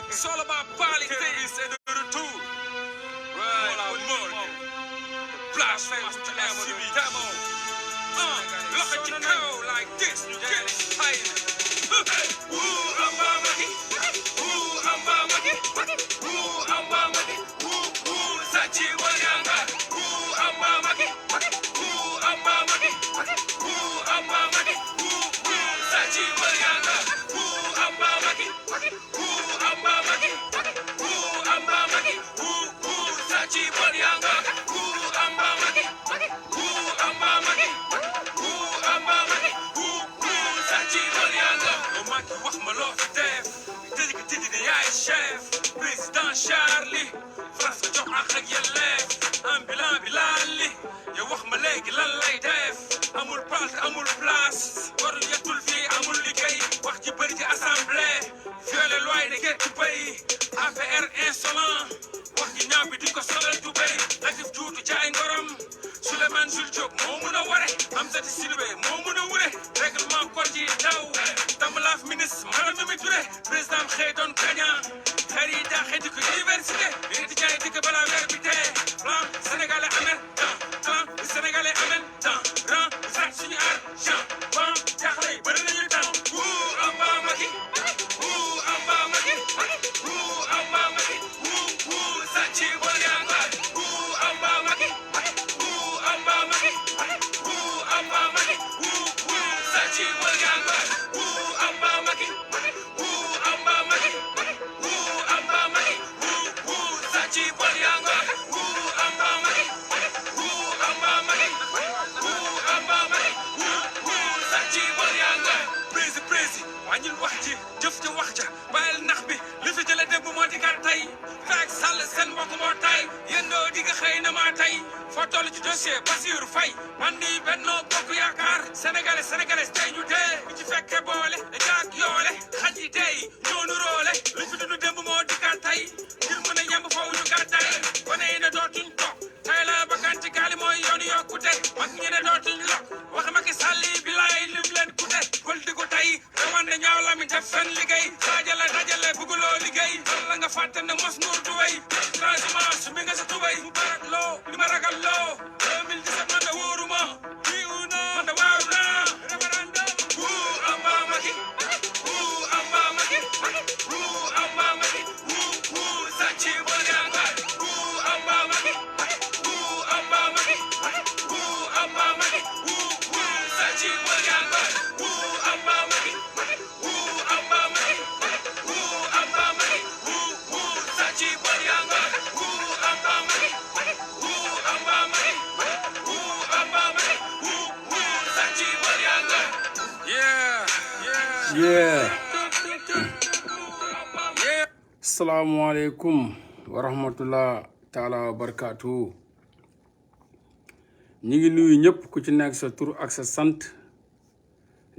It's all about politics et de retour. Mollah, Morgun. Blasphème to la civil demo. Look at you go like this, you get tired. Ooh, I'm Mamadi. Ooh, I'm Mamadi. Ooh, I'm Mamadi. Ooh, Sachi Wanyanga. Ooh, I'm Mamadi. Ooh, I'm Mamadi. Ooh, I'm Mamadi. Ooh, Sachi Wanyanga. Ooh, I'm Mamadi. Ooh, I'm Mamadi. Ooh, I'm Mamadi. Ooh, Sachi Wanyanga. Ooh, I'm Mamadi. Ooh, I'm Mamadi. Ooh, I'm Mamadi. Ooh, Sachi Wanyanga. No matter what my love def. Did the yaay chef. Président Charlie. France nga jox ak yelleef. Ambulant bi laali. yow wax ma léegi lan lay def. amul palte amul place. warul yettul fii amul liggéey. wax ci bëri ci assemblée. violer loi de guerre pays. APR insolent. wax ji ñaaw bi di ko solal du bëri. Latif juutu jaay ngorom. Souleymane Jules Diop moo mun a ware. Amsatou Sidibé moo mun a wure. règlement code yi daw. Tambalaaf ministre Madame Mimi Touré. président xëy doon gagnant. xëy yi daa xëy di ko université. li di jaay di ko balaa weer bi dee. plan sénégalais amel temps. plan sénégalais amel temps. rang sax suñu argent. ban jaaxle yi bëri nañu temps. wuu amba magi. wuu amba magi. wuu amba magi. wuu sàcci walianga. wuu amba magi. wuu amba magi. wuu amba magi. wuu sàcci walianga. wuu amba magi. wuu amba magi. wuu amba magi. wuu sàcci walianga. wuu amba magi. wuu amba magi. wuu amba magi. wuu sàcci walianga. prési wàññil wax ji jëf ci wax ja bàyyil nax bi li fi jële démb moo di gar tey feek sàll seen mbokk moo tay yéndoo di nga xëy na maa tey foo toll ci dossier Bassirou Faye man di Benno Bokk Yaakaar sénégalais tey ñu dee bi ci fekke boole jaak yoole xaj yi tey ñoo nu roole li fi dund démb moo di gar tey ngir mën a yemb foofu ñu gàddaay gone yi ne dootuñ toog tey la bakkan ci gaali mooy yoonu yokkute mag ñi ne dootuñ lok waxe Macky Sall bi laay lim leen kute gol di ko tey rawande ñaaw la mi def fen liggéey dajale bëgguloo liggéey la nga fàtte ne mos nuur du wey transhumance mi nga sa tubay mu barak loo li ma ragal loo 2017 man de wóoruma man de waaru naa référendum wuu amba magi wuu amba magi wuu amba magi wuu sàcci walianga wuu amba magi wuu amba magi wuu amba magi wuu sàcci walianga wuu amba magi wuu amba magi wuu amba magi wuu sàcci walianga wuu amba magi wuu amba magi wuu amba magi wuu sàcci walianga. Yeah. Assalamualaikum warahmatullah taala wabarakatuh. ñi ngi nuyu ñëpp ku ci nekk sa tur ak sa sant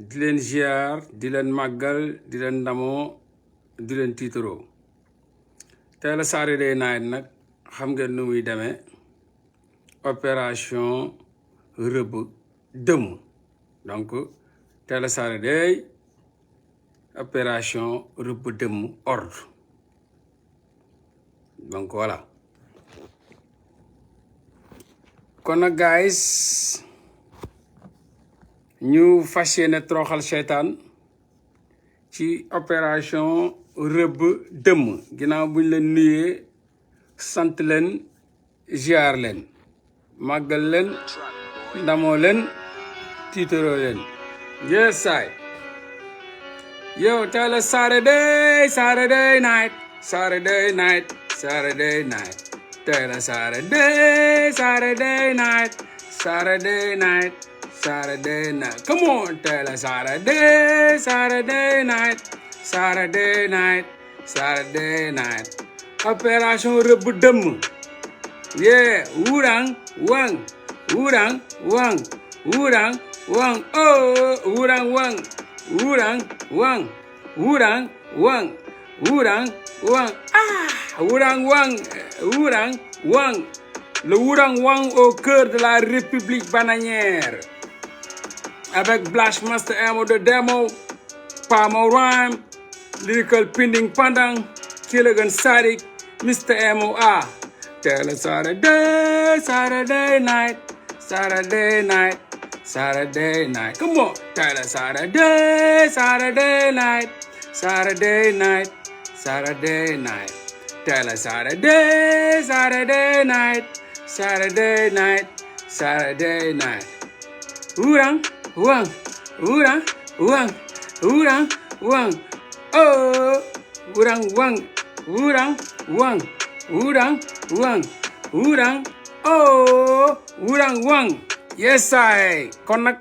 di leen ziar di leen màggal di leen ndamoo di leen tiitaroo tey la Saturday night nag xam ngeen nu muy demee opération rëbb dëmm donc tey la Saturday opération rëbb dëmm ordre donc voilà kon nag guys ñu fas yéene troxal seytaan ci opération rëbb dëmm ginnaaw buñ leen nuyee sant leen ziar leen màggal leen ndamoo leen tiitaroo leen yes saay yow tey la Saturday night tey la Saturday night come on tey la Saturday night opération rëbb dëmm yeah wurang wang oh wurang wang le wurang wang au cœur de la République bananière avec Black Master Emo de Demo Pamo Rhyme Lyrical Pending Pandang Kilogan Sadik, Mr. MOA. Tell us Saturday night, Saturday night, Saturday night. Come on, tell us Saturday night, Saturday night, Saturday night. Tell us Saturday night, Saturday night, Saturday night. Urang, urang, urang, urang, urang, urang. Oh, urang, wang, urang, wang, urang, wang, urang. Oh, urang, wang. Yes, I. Kon nag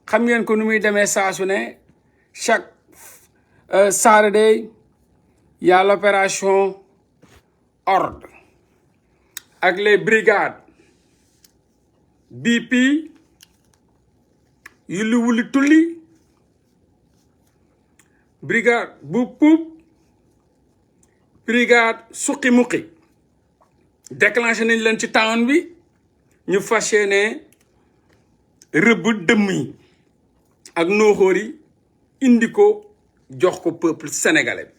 xam ngeen ko nu muy demee saa su ne chaque Saturday y a l'opération Ordre ak les brigades BP yulli wuli tulli brigade bu puub brigade suqi muqi déclenché nañ leen ci town bi ñu fas yéene rëbb dëmm yi ak nooxóor yi indi ko jox ko peuple sénégalais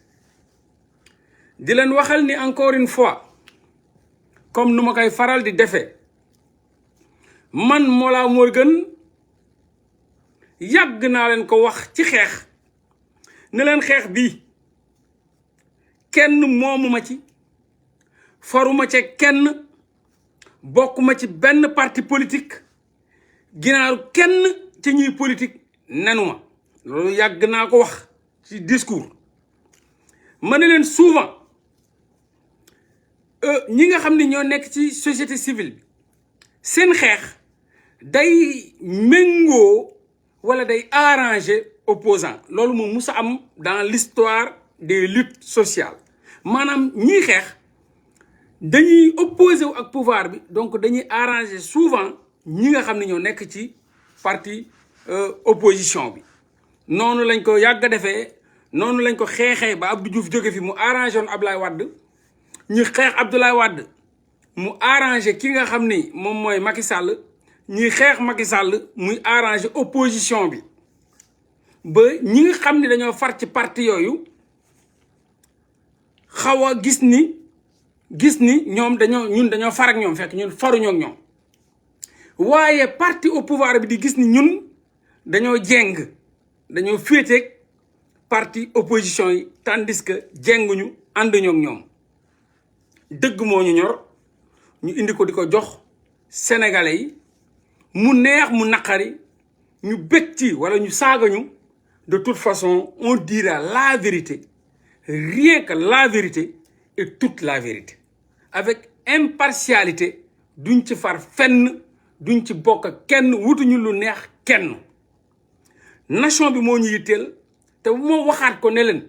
di leen waxal ni encore une fois comme nu ma koy faral di defee man Mollah Morgun yàgg naa leen ko wax ci xeex ne leen xeex bii kenn moomuma ci faruma ci kenn bokkuma ci benn parti politique ginaaru kenn ci ñuy politique nenuma loolu yàgg naa ko wax ci discours ma ne leen souvent ñi nga xam ne ñoo nekk ci société civile bi seen xeex day méngoo wala day arranger opposant loolu moom musa am dans l'histoire des luttes sociales maanaam ñii xeex dañuy opposé wu ak pouvoir bi donc dañuy arranger souvent ñi nga xam ne ñoo nekk ci parti opposition bi noonu lañ ko yàgg a defee noonu lañ ko xeexee ba Abdou Diouf jóge fi mu arrangé woon Abdoulaye Wade ñu xeex Abdoulaye Wade mu arrangé ki nga xam ni moom mooy Macky Sall ñuy xeex Macky Sall muy arrangé opposition bi ba ñi nga xam ni dañoo far ci parti yooyu xaw a gis ni ñoom ñun dañoo far ak ñoom fekk ñun faruñoo ak ñoom waaye parti au pouvoir bi di gis ni ñun dañoo jeng dañoo féeteeg parti opposition yi tandis que jenguñu ànduñoo ak ñoom dëgg moo ñu ñor ñu indi ko di ko jox sénégalais yi mu neex mu naqari ñu bëgg ci wala ñu saagañu de toute façon on dira la vérité rien que la vérité et toute la vérité avec impartialité duñ ci far fenn duñ ci bokk kenn wutuñu lu neex kenn nation bi moo ñu yitteel te bu ma waxaat ko ne leen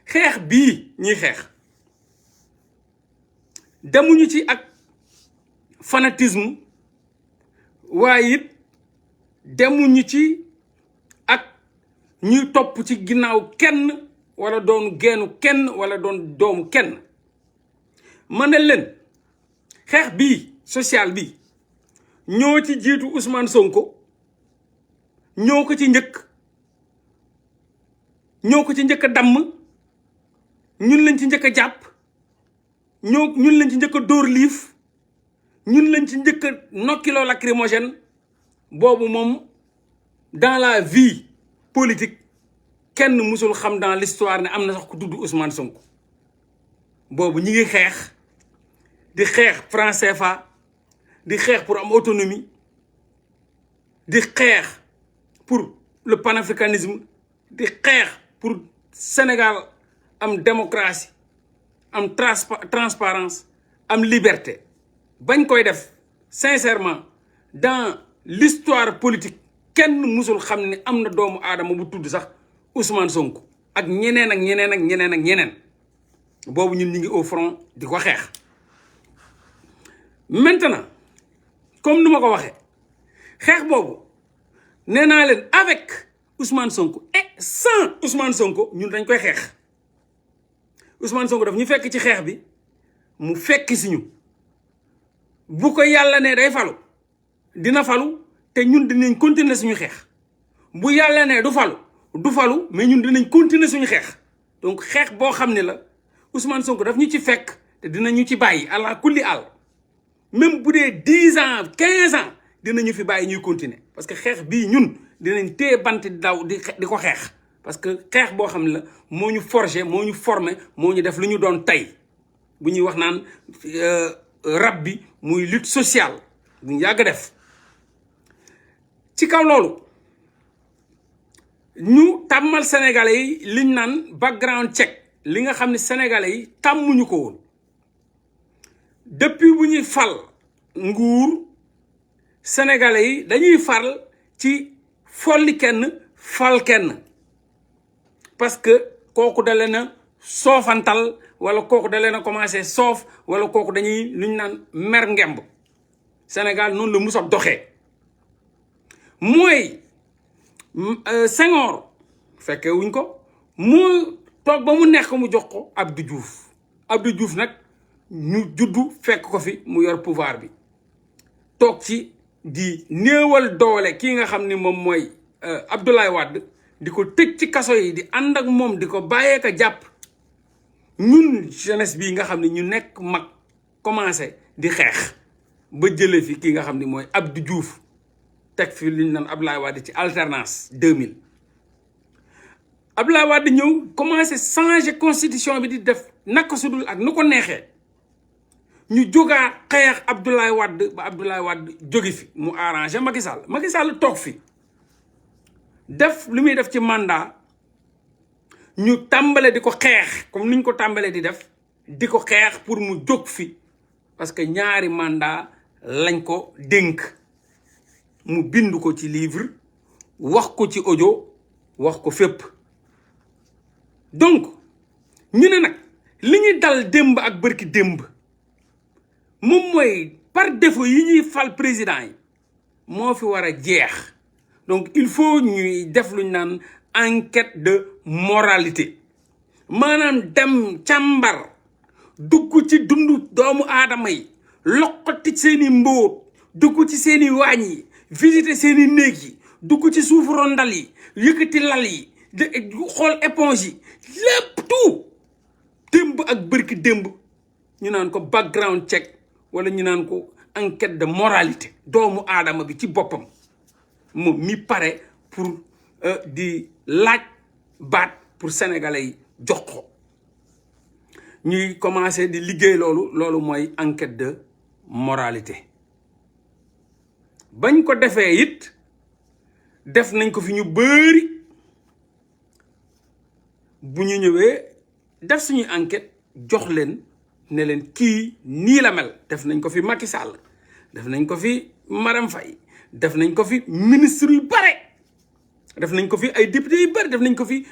xeex bii ñuy xeex demuñu ci ak fanatisme waaye it demuñu ci ak ñuy topp ci ginnaaw kenn wala doon geenu kenn wala doon doomu kenn ma ne leen xeex bii social bi ñoo ci jiitu Ousmane Sonko ñoo ko ci njëkk a damm ñun lañ ci njëkk a jàpp ñun lañ ci njëkk a dóor liif ñun lañ ci njëkk a nokkiloo lacrymogène boobu moom dans la vie politique kenn musul xam dans l'histoire ne am na sax ku tudd Ousmane Sonko boobu ñi ngi xeex di xeex franc CFA di xeex pour am autonomie di xeex pour le panafricanisme di xeex pour Sénégal am démocratie am transparence am liberté bañ koy def sincèrement dans l'histoire politique kenn musul xam ne am na doomu aadama bu tudd sax Ousmane Sonko ak ñeneen ak ñeneen ak ñeneen ak ñeneen boobu ñun ñu ngi au front di ko xeex maintenant comme nu ma ko waxee xeex boobu nee naa leen avec Ousmane Sonko et sans Ousmane Sonko ñun dañ koy xeex Ousmane Sonko daf ñu fekk ci xeex bi mu fekk si ñu bu ko yàlla ne day falu dina falu te ñun dinañ continuer suñu xeex bu yàlla ne du falu mais ñun dinañ continuer suñu xeex donc xeex boo xam ne la Ousmane Sonko daf ñu ci fekk te dinañu ci bàyyi àla kulli àll même bu dee 10 ans 15 ans dinañu fi bàyyi ñuy continuer parce que xeex bii ñun dinañ téye bant daw di ko xeex parce que xeex boo xam ne la moo ñu forger moo ñu former moo ñu def lu ñu doon tey bu ñuy wax naan rab bi muy lutte sociale bu ñu yàgg def ci kaw loolu ñu tàmmal sénégalais yi liñ naan background check li nga xam ne sénégalais yi tàmmuñu ko woon depuis bu ñuy fal nguur sénégalais yi dañuy fal ci folli kenn fal kenn parce que kooku da leen a soofantal wala kooku da leen a commencé soof wala kooku dañuy lu ñu naan mer ngemb Sénégal noonu la mus a doxee mooy Senghor fekkee wuñ ko mu toog ba mu nekk mu jox ko Abdou Diouf nag ñu juddu fekk ko fi mu yor pouvoir bi toog ci di néewal doole kii nga xam ni moom mooy Abdoulaye Wade di ko tëj ci kaso yi di ànd ak moom di ko bàyyee ko jàpp ñun jeunesse bii nga xam ne ñu nekk mag commencé di xeex ba jëlee fi kii nga xam ni mooy Abdou Diouf teg fi li ñu naan Abdoulaye Wade ci alternance 2000 Abdoulaye Wade ñëw commencé changer constitution bi di def naka su dul ak nu ko neexee ñu jógaa xeex Abdoulaye Wade ba Abdoulaye Wade jóge fi mu arrangé Macky Sall toog fi def li muy def ci mandat ñu tàmbale di ko xeex comme niñ ko tàmbalee di def di ko xeex pour mu jóg fi parce que ñaari mandat lañ ko dénk mu bind ko ci livre wax ko ci audio wax ko fépp donc ñu ne nag li ñuy dal démb ak bërki démb moom mooy par défaut yi ñuy fal président yi moo fi war a jeex donc il faut ñuy def lu ñu naan enquête de moralité maanaam dem càmbar dugg ci dundu doomu aadama yi loqati seeni mbóot dugg ci seeni waañ yi visiter seeni néeg yi dugg ci suufu rondal yi yëkkati lal yi xool éponge yi lépp tout démb ak bërki démb ñu naan ko background check wala ñu naan ko enquête de moralité doomu aadama bi ci boppam moom mi pare pour di laaj baat pour sénégalais yi jox ko ñuy commencé di liggéey loolu mooy enquête de moralité bañ ko defee it def nañ ko fi ñu bëri bu ñu ñëwee def suñuy enquête jox leen ne leen kii nii la mel def nañ ko fi Macky Sall def nañ ko fi Marème Faye def nañ ko fi ministre yu bare def nañ ko fi ay député yu bari def nañ ko fi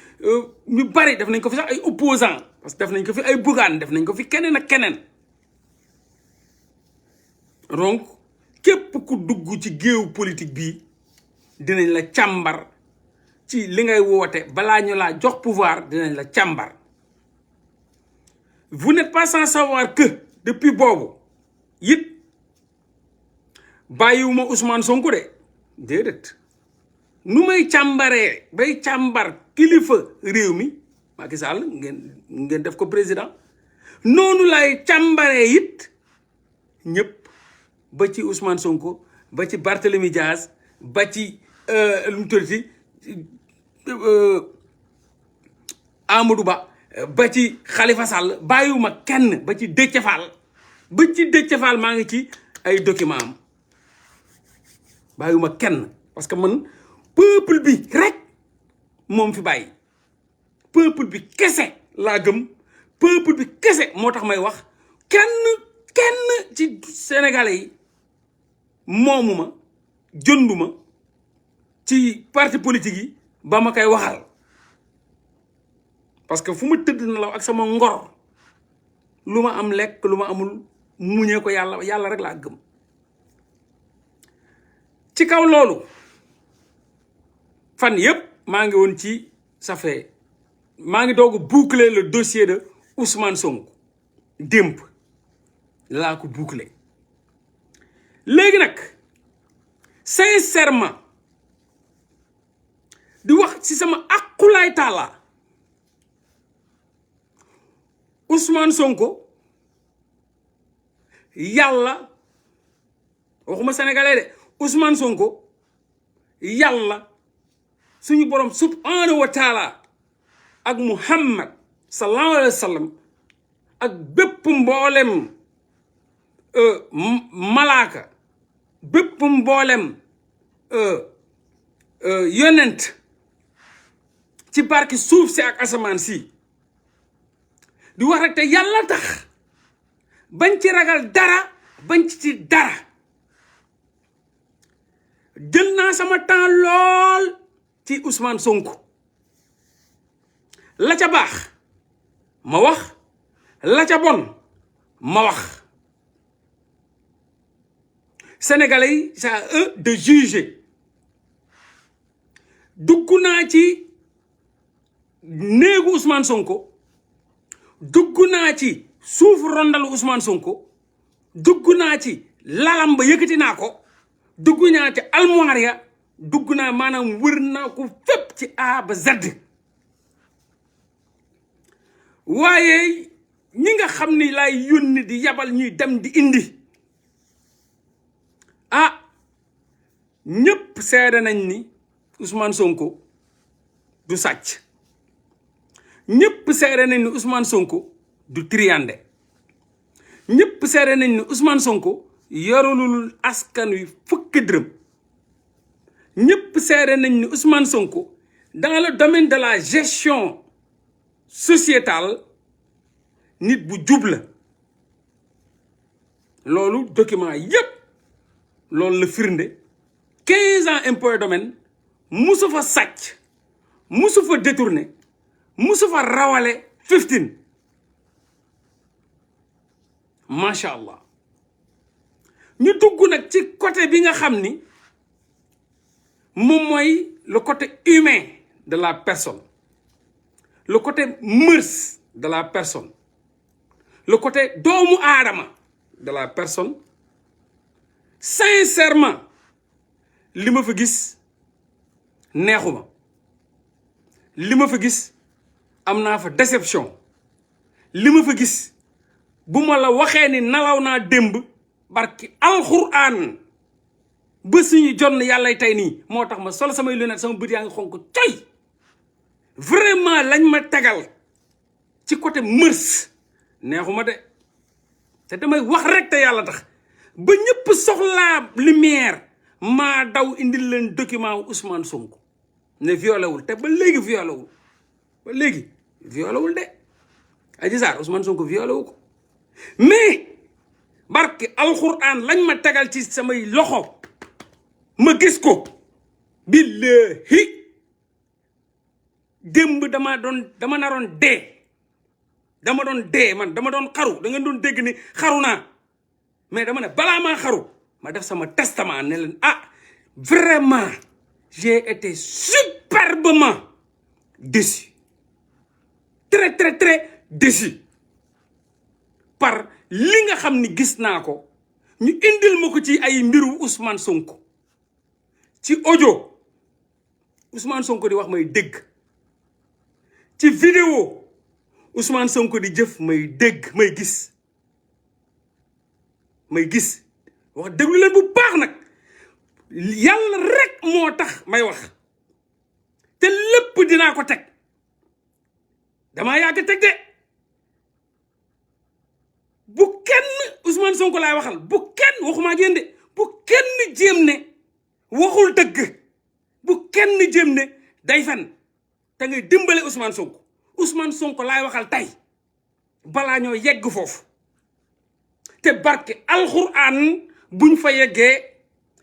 ñu bari def nañ ko fi sax ay opposant parce que def nañ ko fi ay Bougane def nañ ko fi keneen ak keneen donc képp ku dugg ci géewu politique bi dinañ la càmbar ci li ngay woote balaa ñu laa jox pouvoir dinañ la càmbar vous n'êtes pas sans savoir que depuis boobu it bàyyiwuma Ousmane Sonko de déedéet nu may càmbaree bay càmbar kilifa réew mi Macky Sall ngeen def ko président noonu lay càmbaree it ñëpp ba ci Ousmane Sonko ba ci Barthélemy Diaz ba ci lu mu tuddati Amadou Ba ba ci Khalifa Sall bàyyiwuma kenn ba ci Déthié Fall maa ngi ci ay document am bàyyiwuma kenn parce que man peuple bi rek moom fi bàyyi peuple bi kese laa gëm peuple bi kese moo tax may wax kenn ci sénégalais yi moomuma jënduma ci parti politique yi ba ma koy waxal parce que fu ma tëdd na law ak sama ngor lu ma am lekk lu ma amul muñee ko yàlla rek laa gëm ci kaw loolu fan yëpp maa ngi woon ci maa ngi doog a boucler le dossier de Ousmane Sonko démb laa ko boucler léegi nag sincèrement di wax ci sama aqulaay taala Ousmane Sonko yàlla waxuma sénégalais de Ousmane Sonko yàlla suñu borom subhanahu wa taala ak Muhammad sallallahu alayhi wa sallam ak bépp mboolem malaaka bépp mboolem yonent ci barki suuf si ak asamaan si di wax rek te yàlla tax bañ ci ragal dara bañ ci dara jël naa sama temps lool ci Ousmane Sonko la ca baax ma wax la ca bon ma wax sénégalais yi c'est à eux de juger dugg naa ci néegu Ousmane Sonko dugg naa ci suuf rondalu Ousmane Sonko dugg naa ci lalam ba yëkkati naa ko dugg naa ci almoire ya dugg naa maanaam wër naa ko fépp ci A ba Z waaye ñi nga xam ni laay yónni di yabal ñuy dem di indi ñëpp seede nañ ni Ousmane Sonko du sàcc ñëpp seede nañ ni Ousmane Sonko du triande ñëpp seede nañ ni Ousmane Sonko yorulul askan wi fukki dërëm ñëpp seede nañ ni Ousmane Sonko dans le domaine de la gestion sociétale nit bu jub la loolu document yépp loolu la firnde 15 ans impôt domaine musu fa sàcc musu fa détourné musu fa rawale 15 macha allah ñu dugg nag ci côté bi nga xam ni moom mooy le côté humain de la personne le côté mœurs de la personne le côté doomu aadama de la personne sincèrement li ma fa gis neexuma li ma fa gis am naa fa déception li ma fa gis bu ma la waxee ni nalaw naa démb barki alxuraan ba suñu jonn yàllay tey nii moo tax ma sol samay lunettes sama bët yaa ngi xonk coy vraiment lañ ma tegal ci côté mœurs neexuma de te damay wax rek te yàlla tax ba ñëpp soxlaa lumière maa daw indil leen document wu Ousmane Sonko ne violé wul te ba léegi violé wul ba léegi violé wul de Adji Sarr Ousmane Sonko violé wu ko mais barki alxuraan lañ ma tegal ci samay loxo ma gis ko billahi démb dama naroon dee dama doon dee man dama doon xaru da ngeen doon dégg ni xaru naa mais dama ne balaa maa xaru ma def sama testament ne leen vraiment j'ai été superbement déçu très très très déçu par li nga xam ni gis naa ko ñu indil ma ko ci ay mbiru Ousmane Sonko ci audio Ousmane Sonko di wax may dégg ci vidéo Ousmane Sonko di jëf may dégg may gis wax déglu leen bu baax nag yàlla rek moo tax may wax te lépp dinaa ko teg damaa yàgg teg de bu kenn Ousmane Sonko laay waxal bu kenn waxuma ak yéen de bu kenn jéem ne waxul dëgg bu kenn jéem ne day fen te ngay dimbale Ousmane Sonko laay waxal tey balaa ñoo yegg foofu te barke alxuraan buñ fa yeggee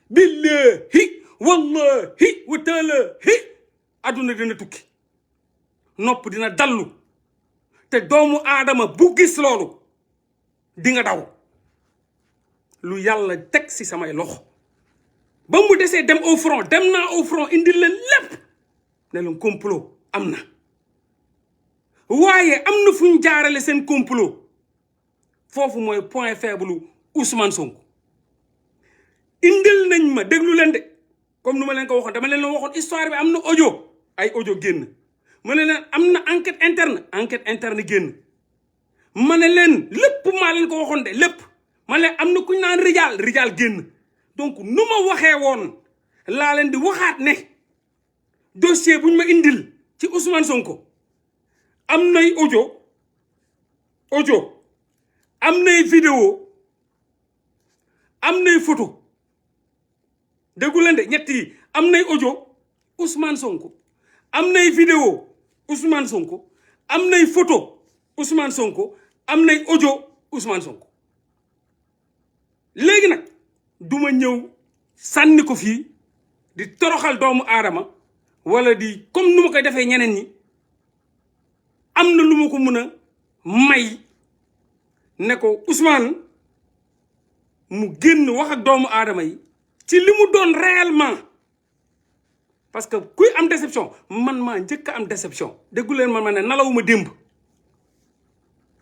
billahi wallahi wa taalahi adduna dina tukki nopp dina dallu te doomu aadama bu gis loolu di nga daw lu yàlla teg ci samay loxo ba mu desee dem au front dem naa au front indil leen lépp ne leen complot am na waaye am na fu ñu jaarale seen complot foofu mooy point faible Ousmane Sonko indil nañ ma déglu leen de comme nu ma leen ko waxoon dama leen la waxoon histoire bi am na audio ay audio génn ma ne leen am na enquête interne génn ma ne leen lépp maa leen ko waxoon de lépp ma ne am na ku ñu naan rijaal génn donc nu ma waxee woon laa leen di waxaat ne dossier bu ñu ma indil ci Ousmane Sonko am nay audio am nay vidéo am nay photo déggu leen de ñett yi am nay audio Ousmane Sonko am nay vidéo Ousmane Sonko am nay photo Ousmane Sonko am nay audio Ousmane Sonko léegi nag duma ñëw sànni ko fii di toroxal doomu aadama wala di comme nu ma koy defee ñeneen ñi am na lu ma ko mën a may ne ko Ousmane mu génn wax ak doomu aadama yi ci li mu doon réellement parce que kuy am déception man maa njëkk a am déception déggu leen man ma ne nalawuma démb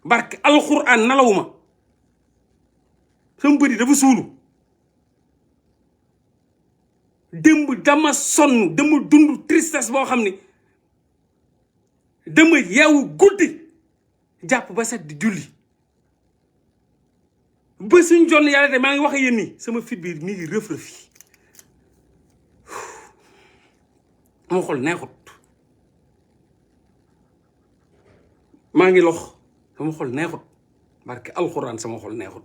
barke alxuraan nalawuma sama bëri dafa suulu démb dama sonn dama dund tristesse boo xam ni dama yeewu guddi jàpp ba set di julli ba suñ jonn yàlla de maa ngi wax yéen nii sama fit bi mi ngi rëf-rëf yi sama xol neexut maa ngi lox sama xol neexut barke alxuraan sama xol neexut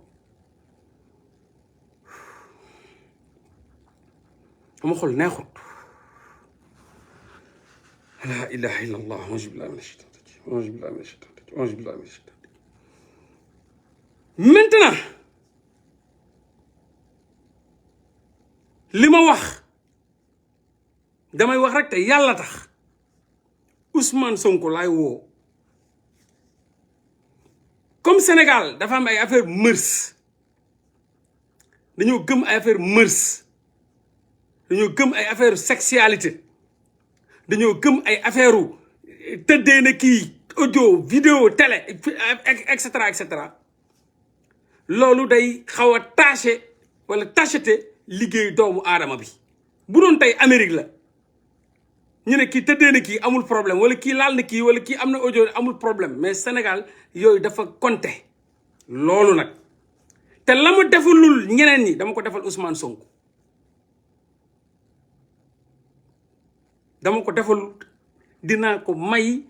sama xol neexut la ilaha illa allah auzu billahi mina shaytan rajim auzu billahi mina shaytan rajim auzu billahi mina shaytan rajim maintenant li ma wax damay wax rek te yàlla tax Ousmane Sonko laay woo comme Sénégal dafa am ay affaire mœurs dañoo gëm ay affaire mœurs dañoo gëm ay affaire sexualité dañoo gëm ay affaire tëddee na kii audio vidéo télé et cetera loolu day xaw a taché wala tacheté liggéey doomu aadama bi bu doon tey Amérique la ñu ne kii tëddee na kii amul problème wala kii laal na kii wala kii am na audio amul problème mais Sénégal yooyu dafa compté loolu nag te la ma defalul ñeneen ñi dama ko defal Ousmane Sonko dama ko defal dinaa ko may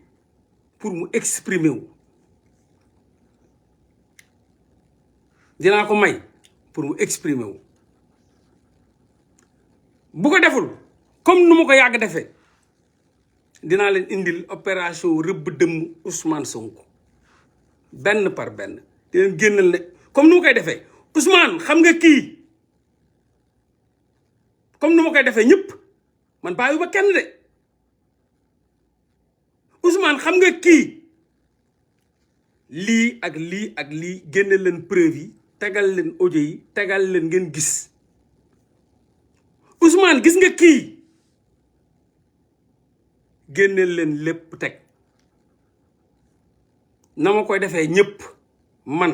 pour mu exprimer wu dinaa ko may pour mu exprimer wu bu ko deful comme nu ma ko yàgg defee dinaa leen indil opération rëbb dëmm Ousmane Sonko benn par benn di leen génnal ne comme nu ma koy defee Ousmane xam nga kii comme nu ma koy defee ñëpp man bàyyi ba kenn de Ousmane xam nga kii lii ak lii ak lii génne leen preuve yi tegal leen audio yi tegal leen ngeen gis Ousmane gis nga kii génneel leen lépp teg na ma koy defee ñëpp man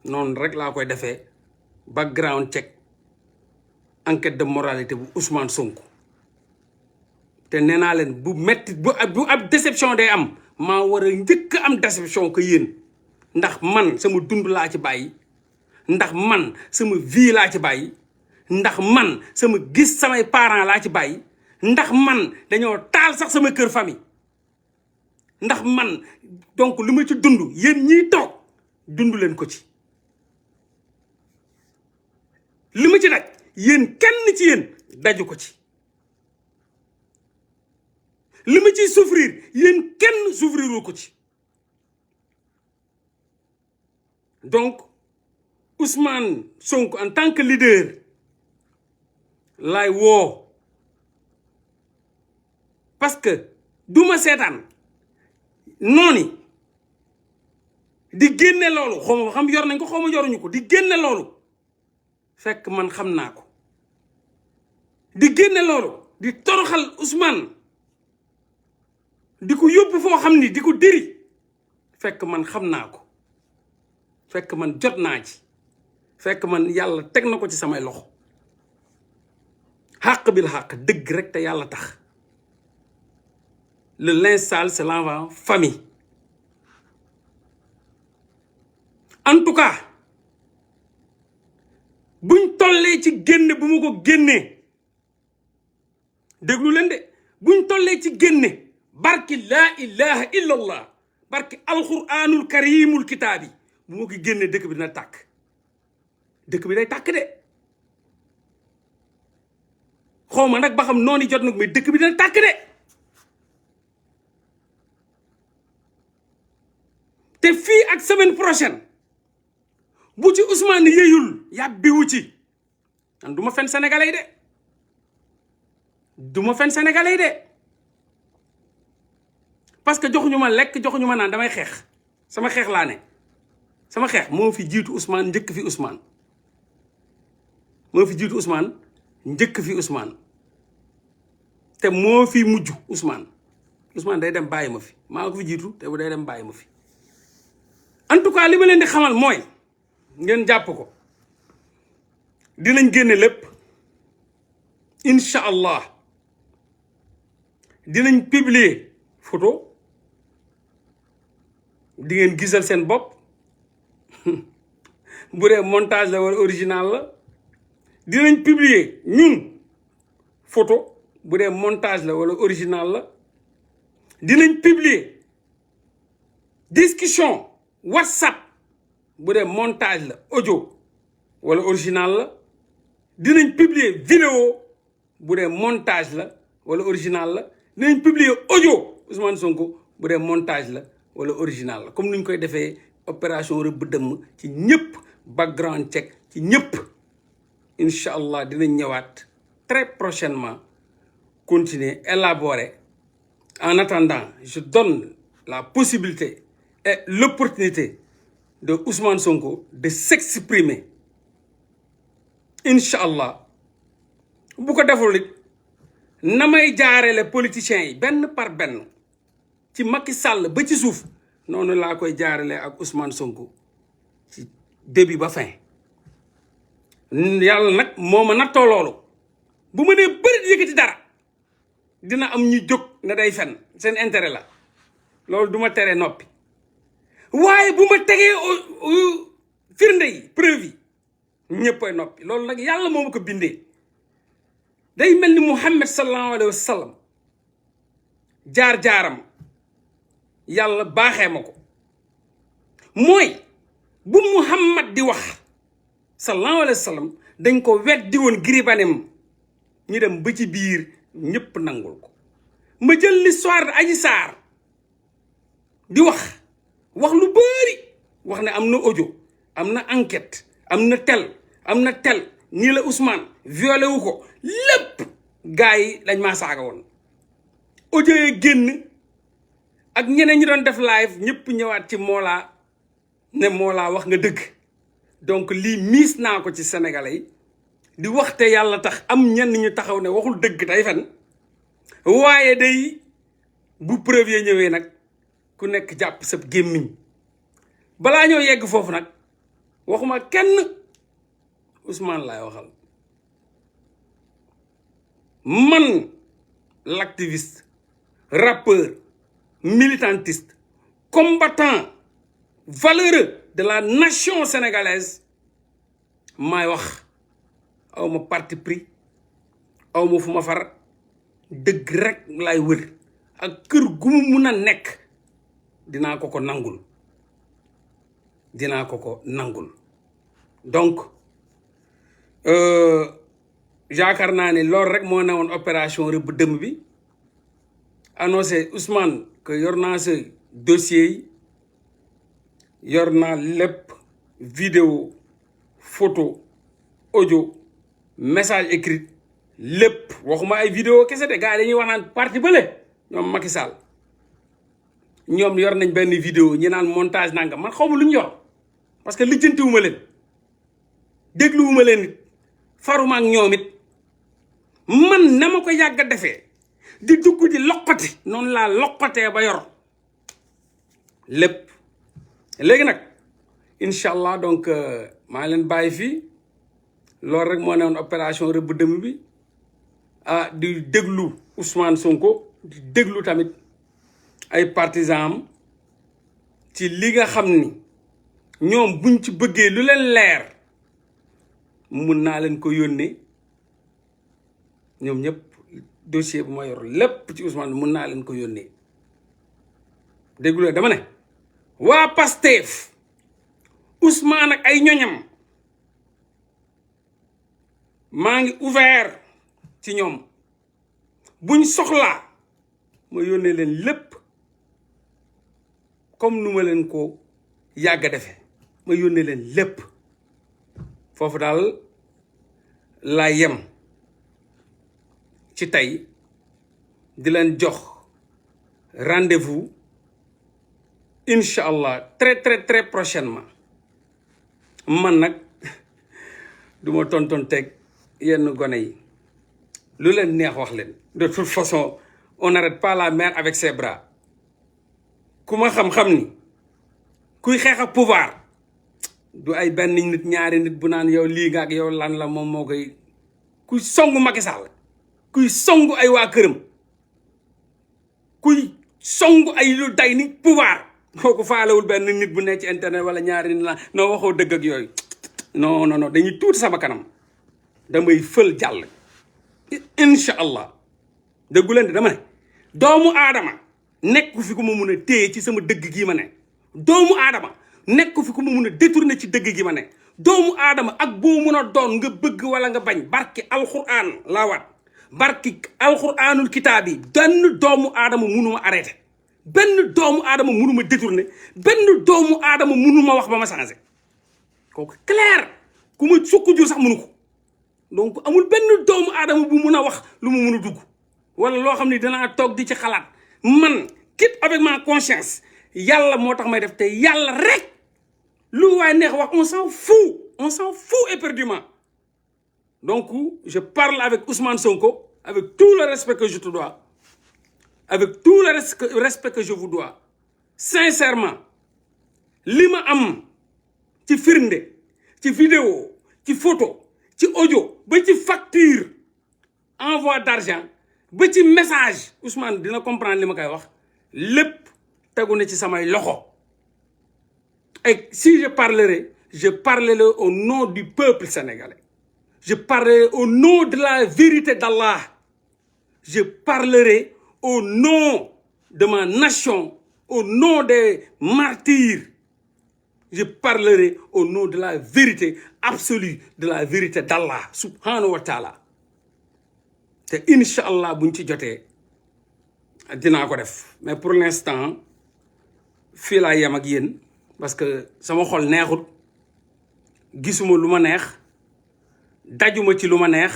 noonu rek laa koy defee background check enquête de moralité bu Ousmane Sonko te nee naa leen bu metti bu ab déception day am maa war a njëkk am déception que yéen ndax man sama dund laa ci bàyyi ndax man sama vie laa ci bàyyi ndax man sama gis samay parents laa ci bàyyi ndax man dañoo taal sax sama kër famille ndax man donc li ma ci dund yéen ñiy toog dund leen ko ci li ma ci daj yéen kenn ci yéen daju ko ci li ma ciy souffrir yéen kenn souffrirul ko ci donc Ousmane Sonko en tant que leader laay woo parce que duma seetaan nooni di génne loolu xaw ma xam yor nañ ko xaw ma yoruñu ko di génne loolu fekk man xam naa ko di génne loolu di toroxal Ousmane di ko yóbbu foo xam ni di ko diri fekk man xam naa ko fekk man jot naa ci fekk man yàlla teg na ko ci samay loxo xàq bil xàq dëgg rek te yàlla tax le linge sale se lave en famille en tout cas buñ tollee ci génne bu ma ko génnee déglu leen de buñ tollee ci génne barki laa ilaha illallah barki alquranul karimul kitaabi bu ma ko génnee dëkk bi dina tàkk dëkk bi day tàkk de xaw ma nag ba xam noonu jot nag mais dëkk bi dina tàkk de te fii ak semaine prochaine bu ci Ousmane yeyul yàbbiwu ci man du ma fen sénégalais de du ma fen sénégalais de parce que joxuñu ma lekk joxuñu ma naan damay xeex sama xeex laa ne sama xeex moo fi jiitu Ousmane njëkk fi Ousmane moo fi jiitu Ousmane njëkk fi Ousmane te moo fi mujj Ousmane day dem bàyyi ma fi maa ko fi jiitu te bu day dem bàyyi ma fi en tout cas li ma leen di xamal mooy ngeen jàpp ko dinañ génne lépp incha allah dinañ publier photo di ngeen gisal seen bopp bu dee montage la wala original la dinañ publier ñun photo bu dee montage la wala original la dinañ publier discussion WhatsApp bu dee montage la audio wala original la dinañ publier vidéo bu dee montage la wala original la dinañ publier audio Ousmane Sonko bu dee montage la wala original la comme ni ñu koy defee opération rëbb dëmm ci ñëpp background check ci ñëpp incha allah dinañ ñëwaat très prochainement continuer élaborer en attendant je donne la possibilité et l'opportunité de Ousmane Sonko de s'exprimer incha allah bu ko deful it na may jaarale politiciens yi benn par benn ci Macky Sall ba ci suuf noonu laa koy jaarale ak Ousmane Sonko ci début ba fin yàlla nag moo ma nattoo loolu bu ma nee bëri yëkkati dara dina am ñu jóg ne day fen seen intérêt la loolu du ma tere noppi waaye bu ma tegee firnde yi preuve yi ñëppay noppi loolu nag yàlla moo ma ko bindee day mel ni Muhammad sallallahu alayhi wa sallam jaar-jaaram yàlla baaxee ma ko mooy bu Muhammad di wax sallallahu alayhi wa sallam dañ ko weddi woon giribanem ñu dem ba ci biir ñëpp nangul ko ma jël l'histoire de Adji Sarr di wax lu bëri wax ne am na audio am na enquête am na tel nii la Ousmane violé wu ko lépp gars yi dañ maa saaga woon audio yi génn ak ñeneen ñi doon def live ñëpp ñëwaat ci Mollah ne Mollah wax nga dëgg donc lii miis naa ko ci sénégalais yi di waxte yàlla tax am ñenn ñu taxaw ne waxul dëgg tey fen waaye day bu preuve yi ñëwee nag ku nekk jàpp sa gémmiñ balaa ñoo yegg foofu nag waxuma kenn Ousmane laay waxal man l'activiste rappeur militantiste combattant valeureux de la nation sénégalaise maay wax aw ma parti pris aw ma fu ma far dëgg rek laay wër ak kër gu mu mun a nekk dinaa ko ko nangul donc yaakaar naa ne loolu rek moo newoon opération rëbb dëmm bi annoncé Ousmane que yor naa sa dossier yi yor naa lépp vidéo photo audio message écrit lépp waxuma ay vidéo kese de gars yi dañuy wax naan parti bële ñoom Macky Sall ñoom yor nañ benn vidéo ñi naan montage nanga man xaw ma lu ñu yor parce que lijjantiwuma leen dégluwuma leen it faruma ak ñoom it man na ma ko yàgg a defee di dugg di loqati noonu laa loqatee ba yor lépp léegi nag incha allah donc maa leen bàyyi fii loolu rek moo newoon opération rëbb dëmm bi ah di déglu Ousmane Sonko di déglu tamit ay partisans am ci li nga xam ni ñoom buñ ci bëggee lu leen leer mun naa leen ko yónnee ñoom ñëpp dossier bu ma yor lépp ci Ousmane mun naa leen ko yónnee déglu dama ne waa Pastef Ousmane ak ay ñoñam maa ngi ouvert ci ñoom buñ soxlaa ma yónnee leen lépp comme nu ma leen ko yàgg a defe ma yónnee leen lépp foofu daal laa yem ci tey di leen jox rendez-vous incha allah très très très prochainement man nag du ma tonton teg yenn gone yi lu leen neex wax leen de toute façon on n'arrête pas la mer avec ses bras ku ma xam-xam ni kuy xeex ak pouvoir du ay benn nit ñaari nit bu naan yow lii nga ak yow lan la moom moo koy kuy songu Macky Sall kuy songu ay waa këram kuy songu ay lu day ni pouvoir kooku faalewul benn nit bu nekk ci internet wala ñaari nit la noo waxoo dëgg ak yooyu non non non dañuy tuuti sama kanam damay fël jàll incha allah dëggu leen de dama ne doomu aadama nekku fi ku ma mun a téye ci sama dëgg gii ma ne doomu aadama nekku fi ku ma mun a détourner ci dëgg gi ma ne doomu aadama ak boo mun a doon nga bëgg wala nga bañ barki alquran laa waat barki alquranul kitaab yi benn doomu aadama munuma arrêté benn doomu aadama munuma détourner benn doomu aadama munuma wax ba ma changé kooku clair ku ma sukk jur sax munu ko donc amul benn doomu aadama bu mun a wax lu mu mun a dugg wala loo xam ne danaa toog di ci xalaat man quitte avec ma conscience yàlla moo tax may def te yàlla rek lu waay neex wax on s'en fout éperdument donc je parle avec Ousmane Sonko avec tout le respect que je te dois avec tout le respect que je vous dois sincèrement li ma am ci firnde ci vidéo ci photo ci audio ba ci facture envoi d'argent ba ci message Ousmane dina comprendre li ma koy wax lépp tegu na ci samay loxo et si je parlerai au nom du peuple sénégalais je parlerai au nom de la vérité d'Allah je parlerai au nom de ma nation au nom des martyrs je parlerai au nom de la vérité absolue de la vérité d'Allah subhanahu wa taala te incha allah buñ ci jotee dinaa ko def mais pour l'instant fii laa yem ak yéen parce que sama xol neexut gisuma lu ma neex dajuma ci lu ma neex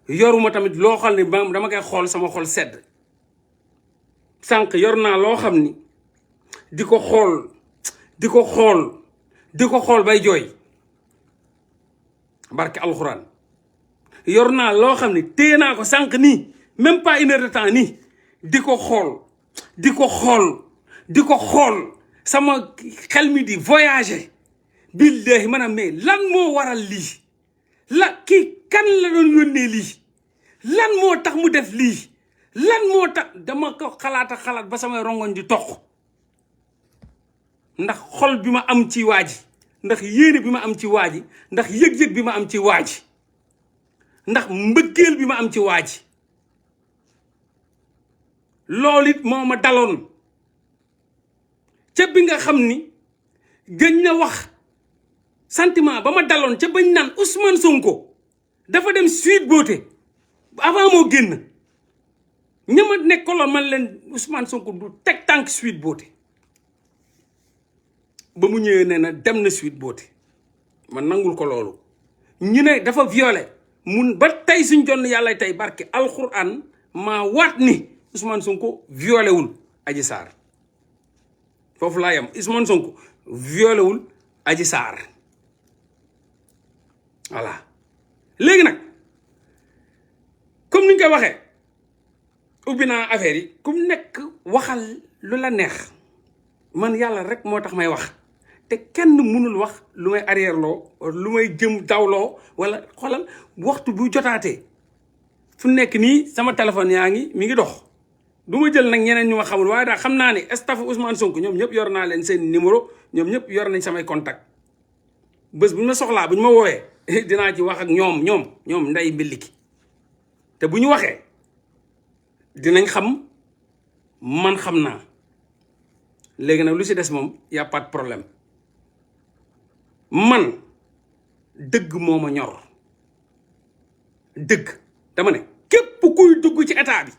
yoruma tamit loo xam ne dama koy xool sama xol sedd sànq yor naa loo xam ni di ko xool bay jooy barke alxuraan yor naa loo xam ne téye naa ko sànq nii même pas une heure de temps nii di ko xool sama xel mi di voyager billahi maanaam mais lan moo waral lii kii kan la doon yónnee lii lan moo tax mu def lii lan moo tax dama ko xalaat ba samay rongoñ di toq ndax xol bi ma am ci waa ji ndax yéene bi ma am ci waa ji ndax yëg-yëg bi ma am ci waa ji ndax mbëggeel bi ma am ci waa ji loolu it moo ma daloon ca bi nga xam ni gëñ na wax sentiment ba ma daloon ca bañ naan Ousmane Sonko dafa dem Sweet Beauté avant moo génn ñama nekkoloon man leen Ousmane Sonko du teg tànk Sweet Beauté ba mu ñëwee nee na dem na Sweet Beauté man nangul ko loolu ñu ne dafa violé mun ba tey suñ jonn yàlla tey barke alxuraan maa waat ni Ousmane Sonko violé wul Adji Sarr foofu laa yem Ousmane Sonko violé wul Adji Sarr voilà léegi nag comme ni ñu koy waxee ubbi naa affaire yi ku nekk waxal lu la neex man yàlla rek moo tax may wax te kenn mënul wax lu may arrière loo lu may jëm dawloo wala xoolal waxtu bu jotaatee fu nekk nii sama téléphone yaa ngi mi ngi dox du ma jël nag ñeneen ñu ma xamul waaye daal xam naa ne staff Ousmane Sonko ñoom ñëpp yor naa leen seen numéro ñoom ñëpp yor nañ samay contact bés bu ñu ma soxlaa bu ñu ma woowee dinaa ci wax ak ñoom nday mbiliki te bu ñu waxee dinañ xam man xam naa léegi nag lu ci des moom y a pas de problème man dëgg moo ma ñor dëgg dama ne képp kuy dugg ci état bi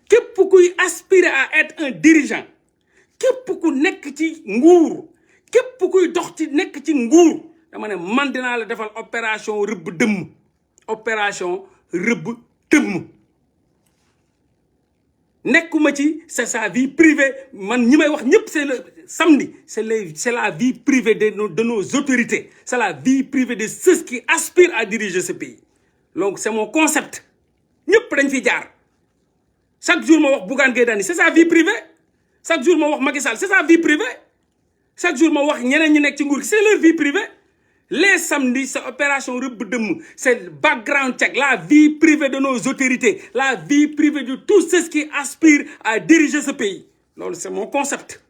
képp kuy aspirer à être un dirigeant képp ku nekk ci nguur képp kuy dox ci nekk ci nguur dama ne man dinaa la defal opération rëbb dëmm opération rëbb dëmm nekkuma ci c'est sa vie privée man ñi may wax ñëpp c'est le samedi c'est la vie privée de nos autorités c'est la vie privée de ceux qui aspirent à diriger ce pays donc c'est mon concept ñëpp dañ fi jaar chaque jour ma wax Bougane Gueye Dany c'est sa vie privée chaque jour ma wax Macky Sall c'est sa vie privée chaque jour ma wax ñeneen ñi nekk ci nguur gi c'est leur vie privée les samedis c'est opération rëbb dëmm c'est background check la vie privée de nos autorités la vie privée de tous ceux qui aspirent à diriger ce pays loolu c'est mon concept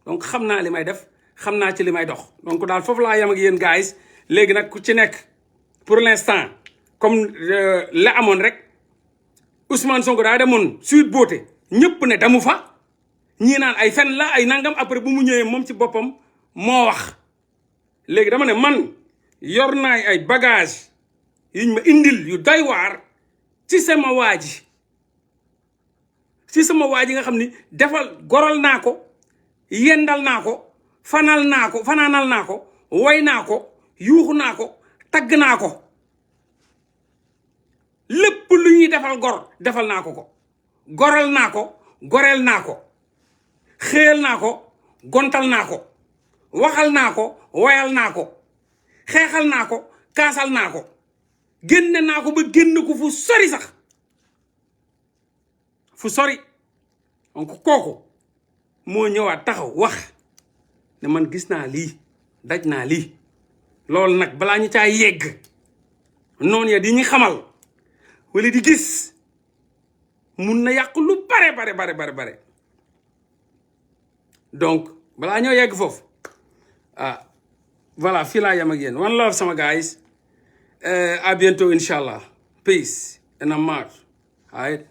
donc xam naa li may def xam naa ci li may dox donc daal foofu laa yem ak yéen guys léegi nag ku ci nekk pour l'instant comme la amoon rek Ousmane Sonko daa demoon Sweet Beauté ñëpp ne damu fa ñii naan ay fen la ay nangam après bu mu ñëwee moom ci boppam moo wax léegi dama ne man yor naay ay bagage yuñ ma indil yu doy waar ci sama waa ji nga xam ni defal goral naa ko yendal naa ko fanaanal naa ko woy naa ko yuuxu naa ko tagg naa ko lépp lu ñuy defal gor defal naa ko goral naa ko goreel naa ko xéel naa ko gontal naa ko waxal naa ko woyal naa ko xeexal naa ko kaasal naa ko génne naa ko ba génn ko fu sori sax fu sori donc kooku moo ñëwaat taxaw wax ne man gis naa lii daj naa lii loolu nag balaa ñu caa yegg noonu ya di ñu xamal wala di gis mun na yàq lu bare donc balaa ñoo yegg foofu voilà fii laa yem ak yéen one love sama guys à bientôt inshallah peace and I'm out all right